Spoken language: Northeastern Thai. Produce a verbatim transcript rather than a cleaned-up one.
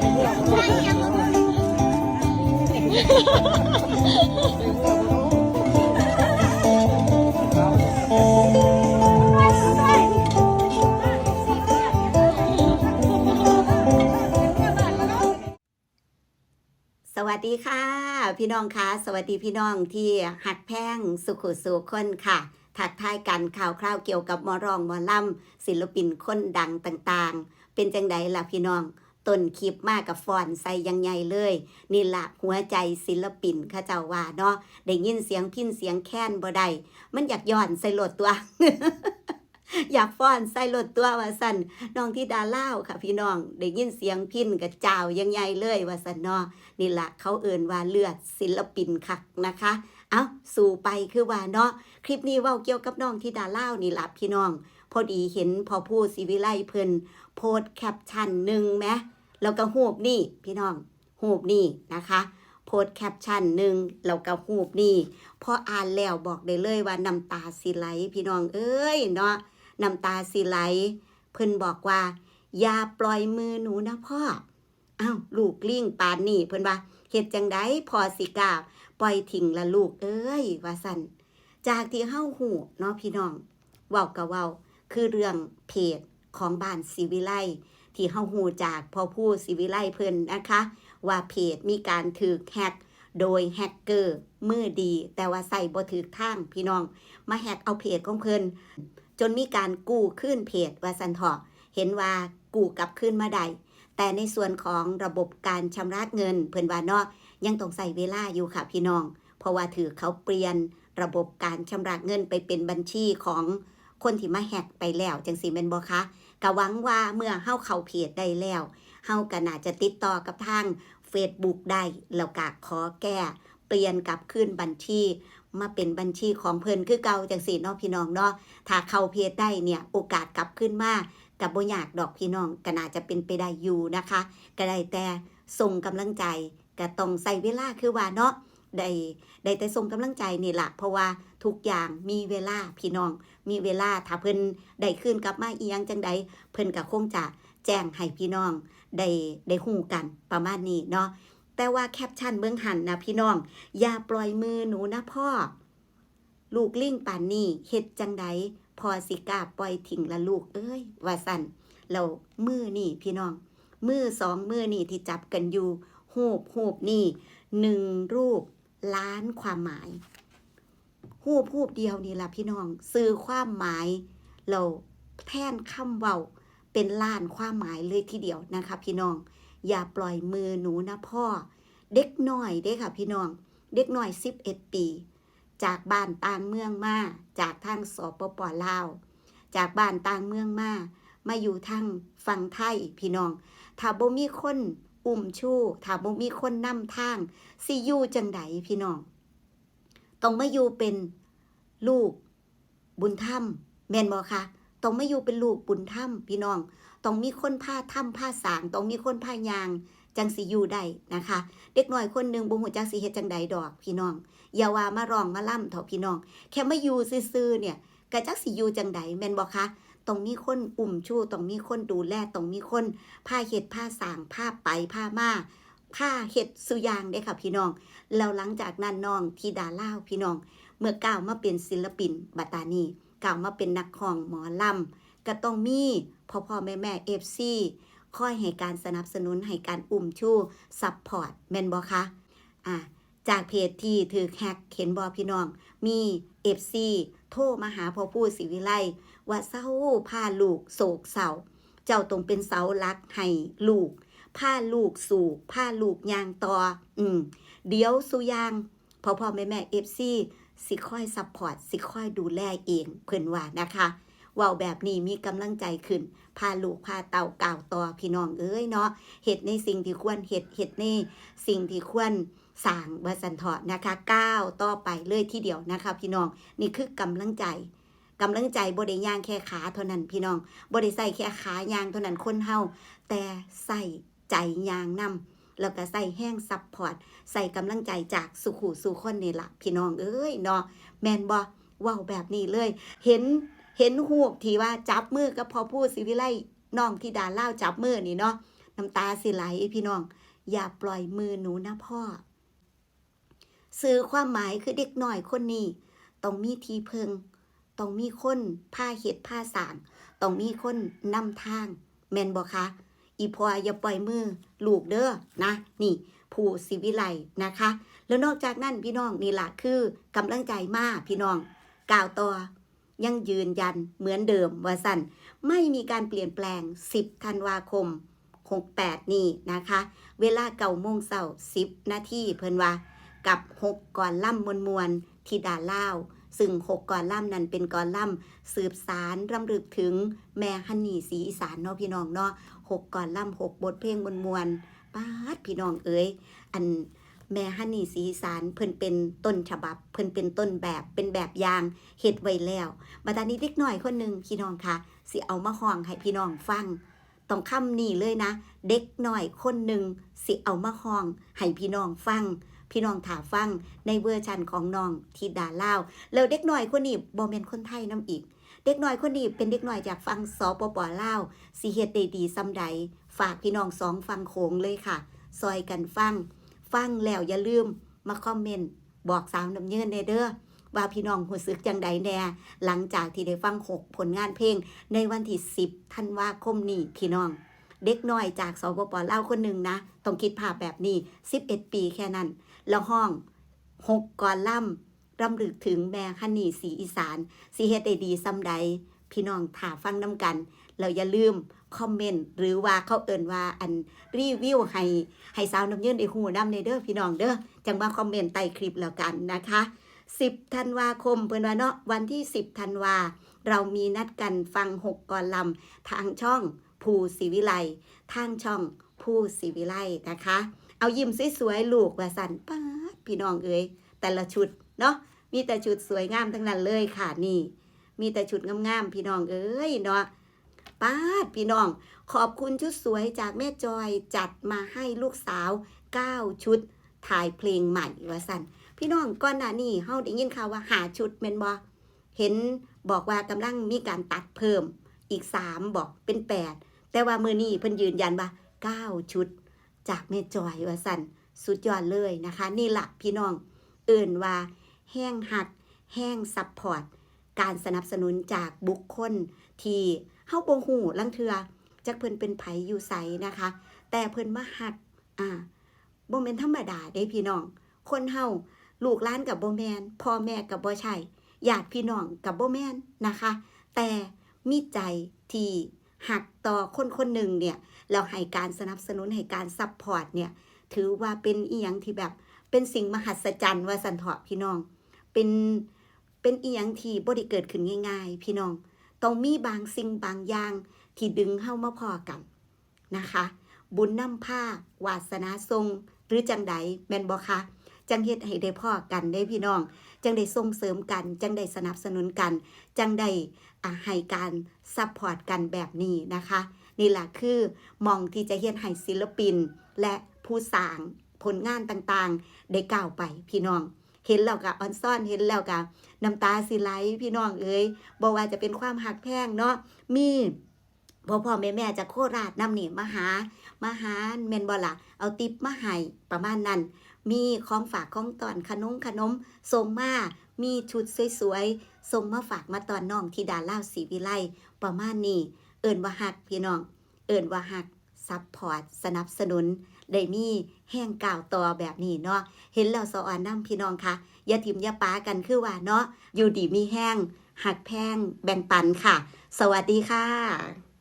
สวัสดีค่ะ พี่น้องคะ สวัสดีพี่น้องที่ฮักแพงสุขุสู่คนค่ะ ทักทายกันข่าวคราวเกี่ยวกับหมอร้องหมอลำ ศิลปินคนดังต่างๆ เป็นจังใดล่ะพี่น้อง ต้นคลิปมากับฟ้อนใส่อย่างใหญ่เลย นี่ละหัวใจศิลปินเขาเจ้าว่าเนาะ ได้ยินเสียงพิณเสียงแคนบ่ได้ มันอยากย้อนใส่โลดตัว อยากฟ้อนใส่โลดตัวว่าซั่น น้องธิดาลาวค่ะพี่น้อง ได้ยินเสียงพิณกะจ้าวอย่างใหญ่เลยว่าซั่นเนาะ นี่ละเขาเอิ้นว่าเลือดศิลปินคักนะคะ เอ้า สู่ไปคือว่าเนาะ คลิปนี้เว้าเกี่ยวกับน้องธิดาลาวนี่ละพี่น้อง พอดีเห็นพ่อภูศรีวิไลเพิ่นโพสต์แคปชั่นหนึ่งแหม แล้วก็รูปนี้พี่น้อง รูปนี้นะคะ โพสต์แคปชั่นหนึ่ง แล้วก็รูปนี้ พออ่านแล้วบอกได้เลยว่าน้ำตาสิไหลพี่น้องเอ้ยเนาะ น้ำตาสิไหล เพิ่นบอกว่า อย่าปล่อยมือหนูนะพ่อ อ้าว ลูกลิงปานนี้ เพิ่นว่า เฮ็ดจั่งใดพ่อสิกล้าปล่อยทิ้งละลูกเอ้ย ว่าซั่น จากที่เฮาฮู้เนาะพี่น้อง เว้าก็เว้า คือเรื่องเพจของบ้านศรีวิไล ที่เฮาฮู้จากพ่อภูศรีวิไลเพิ่นนะคะ ว่าเพจมีการถูกแฮ็กโดยแฮ็กเกอร์มือดี แต่ว่าใช้บ่ถูกทางพี่น้อง มาแฮ็กเอาเพจของเพิ่น จนมีการกู้คืนเพจว่าซั่นเถาะ เห็นว่ากู้กลับคืนมาได้ แต่ในส่วนของระบบการชำระเงิน เพิ่นว่าเนาะ ยังต้องใช้เวลาอยู่ค่ะพี่น้อง เพราะว่าถูกเขาเปลี่ยนระบบการชำระเงินไปเป็นบัญชีของคนที่มาแฮ็กไปแล้ว จั่งซี้แม่นบ่คะ ก็หวังว่าเมื่อเฮาเข้าเพจได้แล้ว เฮาก็น่าจะติดต่อกับทางเฟซบุ๊กได้ แล้วก็ขอแก้ เปลี่ยนกลับคืนบัญชี มาเป็นบัญชีของเพิ่นคือเก่าจั่งซี้เนาะพี่น้องเนาะ ถ้าเข้าเพจได้เนี่ย โอกาสกลับคืนมาก็บ่ยากดอกพี่น้อง ก็น่าจะเป็นไปได้อยู่นะคะ ก็ได้แต่ส่งกำลังใจ ก็ต้องใช้เวลาคือว่าเนาะ ได้ ได้แต่ส่งกำลังใจนี่ล่ะ เพราะว่าทุกอย่างมีเวลาพี่น้อง มีเวลา ถ้าเพิ่นได้คืนกลับมาอีหยังจั่งใด เพิ่นก็คงจะแจ้งให้พี่น้องได้ ได้ฮู้กันประมาณนี้เนาะ แต่ว่าแคปชั่นเบิ่งหั่นนะพี่น้อง อย่าปล่อยมือหนูนะพ่อ ลูกลิงปานนี้เฮ็ดจั่งใดพ่อสิกล้าปล่อยทิ้งละลูกเอ้ย ว่าซั่น แล้วมือนี่พี่น้อง มือสองมือนี่ที่จับกันอยู่ รูปรูปนี่ หนึ่งรูปล้านความหมาย รูปรูปเดียวนี่ล่ะพี่น้อง สื่อความหมาย แล้วแทนคำเว้าเป็นล้านความหมายเลยทีเดียวนะคะพี่น้อง อย่าปล่อยมือหนูนะพ่อ เด็กน้อยเด้ค่ะพี่น้อง เด็กน้อยสิบเอ็ดปี จากบ้านต่างเมืองมา จากทาง สปป ลาว จากบ้านต่างเมืองมา มาอยู่ทางฝั่งไทยพี่น้อง ถ้าบ่มีคนอุ้มชู ถ้าบ่มีคนนำทาง สิอยู่จั่งใดพี่น้อง ต้องมาอยู่เป็นลูกบุญธรรม แม่นบ่คะ ต้องมาอยู่เป็นลูกบุญธรรมพี่น้อง ต้องมีคนพาทำพาสร้าง ต้องมีคนพาย่าง จั่งสิอยู่ได้นะคะ เด็กน้อยคนหนึ่งบ่ฮู้จักสิเฮ็ดจั่งใดดอกพี่น้อง อย่าว่ามาร้องมาลำเถาะพี่น้อง แค่มาอยู่ซื่อๆเนี่ย ก็จักสิอยู่จั่งใดแม่นบ่คะ ต้องมีคนอุ้มชู ต้องมีคนดูแล ต้องมีคนพาเฮ็ดพาสร้าง พาไปพามา พาเฮ็ดซุอย่างเด้ค่ะพี่น้อง แล้วหลังจากนั้นน้องธิดาลาวพี่น้อง เมื่อก้าวมาเป็นศิลปิน บัดตานี้ ก้าวมาเป็นนักร้องหมอลำ ก็ต้องมีพ่อๆแม่ๆ เอฟซี คอยให้การสนับสนุน ให้การอุ้มชู ซัพพอร์ต แม่นบ่คะ อ่า จากเพจที่ถูกแฮ็ก เห็นบ่พี่น้อง มี เอฟซี โทรมาหาพ่อภูศรีวิไล ว่าเซาพาลูกโศกเศร้า เจ้าต้องเป็นเสาหลักให้ลูก พาลูกสู้ พาลูกย่างต่อ อืม เดี๋ยวซุอย่าง พ่อๆแม่ๆ เอฟซี สิคอยซัพพอร์ต สิคอยดูแลเอง เพิ่นว่านะคะ เว้าแบบนี้มีกำลังใจขึ้น พาลูกพาเต้าก้าวต่อพี่น้องเอ้ยเนาะ เฮ็ดในสิ่งที่ควรเฮ็ด เฮ็ดในสิ่งที่ควรสร้าง ว่าซั่นเถาะนะคะ ก้าวต่อไปเลยทีเดียวนะคะพี่น้อง นี่คือกำลังใจ กำลังใจบ่ได้ย่างแค่ขาเท่านั้นพี่น้อง บ่ได้ใช้แค่ขาย่างเท่านั้นคนเฮา แต่ใช้ใจย่างนำ แล้วก็ใช้แรงซัพพอร์ต ใช้กำลังใจจากสู่คู่สู่คนนี่ล่ะพี่น้องเอ้ยเนาะ แม่นบ่ เว้าแบบนี้เลย เห็น เห็นรูปที่ว่าจับมือกับพ่อภูศรีวิไล น้องธิดาลาวจับมือนี่เนาะ น้ำตาสิไหลพี่น้อง อย่าปล่อยมือหนูนะพ่อ สื่อความหมายคือเด็กน้อยคนนี้ต้องมีที่พึ่ง ต้องมีคนพาเฮ็ดพาสร้าง ต้องมีคนนำทาง แม่นบ่คะ อีพ่ออย่าปล่อยมือลูกเด้อนะ นี่ ผู้สิวิไลนะคะ แล้วนอกจากนั้นพี่น้อง นี่ล่ะคือกำลังใจมาพี่น้อง ก้าวต่อ ยังยืนยันเหมือนเดิมว่าซั่น ไม่มีการเปลี่ยนแปลง สิบธันวาคมหกแปดนี้นะคะ เวลาเก้าโมงเช้า สิบนาที เพิ่นว่า กับหกกลอนลำม่วนๆ ธิดาลาว ซึ่งหกกลอนลำนั้นเป็นกลอนลำสืบสานรำลึกถึงแม่ฮันนี่ศรีอีสานเนาะพี่น้องเนาะ หกกลอนลำ หกบทเพลงม่วนๆ ป๊าด พี่น้องเอ๋ย อันแม่ฮันนี่ศรีอีสาน เพิ่นเป็นต้นฉบับ เพิ่นเป็นต้นแบบ เป็นแบบอย่าง เฮ็ดไว้แล้ว บัดนี้เด็กน้อยคนหนึ่งพี่น้องคะ สิเอามาฮ้องให้พี่น้องฟัง ต้องคำนี้เลยนะ เด็กน้อยคนหนึ่งสิเอามาฮ้องให้พี่น้องฟัง พี่น้องถ้าฟังในเวอร์ชันของน้องธิดาลาว แล้วเด็กน้อยคนนี้บ่แม่นคนไทยนำอีก เด็กน้อยคนนี้เป็นเด็กน้อยจากฝั่ง สปป ลาว สิเฮ็ดได้ดีส่ำใด ฝากพี่น้องสองฝั่งโขงเลยค่ะ ซอยกันฟัง ฟังแล้วอย่าลืมมาคอมเมนต์บอกสาวน้ำเยินแหน่เด้อ ว่าพี่น้องรู้สึกจั่งใดแหน่ หลังจากที่ได้ฟังหกผลงานเพลงในวันที่ สิบธันวาคมนี้พี่น้อง เด็กน้อยจาก สปป ลาว คนหนึ่งนะ ต้องคิดภาพแบบนี้ สิบเอ็ดปีแค่นั้น แล้วฮ้องหกกลอนลำ รำลึกถึงแม่ฮันนี่ศรีอีสาน สิเฮ็ดได้ดีส่ำใด พี่น้องถ้าฟังนำกัน แล้วอย่าลืมคอมเมนต์ หรือว่าเขาเอิ้นว่าอันรีวิวให้ ให้สาวน้ำเยินได้ฮู้นำแหน่เด้อพี่น้องเด้อ จั่งมาคอมเมนต์ใต้คลิปแล้วกันนะคะ สิบธันวาคม เพิ่นว่าเนาะ วันที่ สิบธันวา เรามีนัดกันฟังหกกลอนลำ ทางช่องผู้สิวิไล ทางช่องผู้สิวิไลนะคะ เอายิ้มสวยๆลูกว่าซั่น ป๊าด พี่น้องเอ๋ย แต่ละชุดเนาะ มีแต่ชุดสวยงามทั้งนั้นเลยค่ะนี่ มีแต่ชุดงามๆพี่น้องเอ๋ยเนาะ ป๊าด พี่น้อง ขอบคุณชุดสวยจากแม่จอย จัดมาให้ลูกสาว เก้าชุด ถ่ายเพลงใหม่ว่าซั่น พี่น้อง ก่อนหน้านี้เฮาได้ยินข่าวว่าห้าชุดแม่นบ่ เห็นบอกว่ากำลังมีการตัดเพิ่มอีกสาม บอกเป็นแปด แต่ว่ามื้อนี้เพิ่นยืนยันว่า เก้าชุด จากแม่จอยว่าซั่น สุดยอดเลยนะคะ นี่ล่ะพี่น้อง เอิ้นว่าแฮงฮัก แฮงซัพพอร์ต การสนับสนุนจากบุคคลที่เฮาบ่ฮู้ ลางเทื่อจักเพิ่นเป็นไผอยู่ไสนะคะ แต่เพิ่นมาฮัก อ่า บ่แม่นธรรมดาเด้พี่น้อง คนเฮา ลูกหลานก็บ่แม่น พ่อแม่ก็บ่ใช่ ญาติพี่น้องก็บ่แม่นนะคะ แต่มีใจที่ฮักต่อคนคนหนึ่งเนี่ย แล้วให้การสนับสนุน ให้การซัพพอร์ตเนี่ย ถือว่าเป็นอิหยังที่แบบ เป็นสิ่งมหัศจรรย์ว่าซั่นเถาะพี่น้อง เป็น เป็นอิหยังที่บ่ได้เกิดขึ้นง่ายๆ พี่น้อง ต้องมีบางสิ่งบางอย่างที่ดึงเฮามาพ้อกันนะคะ บุญนำพา วาสนาส่ง หรือจั่งใด แม่นบ่คะ จั่งเฮ็ดให้ได้พ้อกันเด้พี่น้อง จั่งได้ส่งเสริมกัน จั่งได้สนับสนุนกัน จั่งได้ อ่ะ ให้การซัพพอร์ตกันแบบนี้นะคะ นี่ล่ะคือหม่องที่จะเฮ็ดให้ศิลปิน และผู้สร้างผลงานต่างๆ ได้ก้าวไปพี่น้อง เห็นแล้วก็อ่อนซ้อน เห็นแล้วก็น้ำตาสิไหลพี่น้องเอ๋ย บ่ว่าจะเป็นความฮักแพงเนาะ มีพ่อๆแม่ๆจากโคราชนำนี่มาหา มาหา แม่นบ่ล่ะ เอาติปมาให้ ประมาณนั้น มีของฝากของต้อน ขนมขนมส่งมา มีชุดสวยๆ ส่งมาฝากมาต้อนน้องธิดาลาวศรีวิไล ประมาณนี้ เอิ้นว่าฮักพี่น้อง เอิ้นว่าฮัก ซัพพอร์ต สนับสนุน ได้มีแฮงก้าวต่อแบบนี้เนาะ เห็นแล้วสะออนนำพี่น้องคะ อย่าถิ่มอย่าปากันคือว่าเนาะ อยู่ดีมีแฮง ฮักแพง แบ่งปันค่ะ สวัสดีค่ะ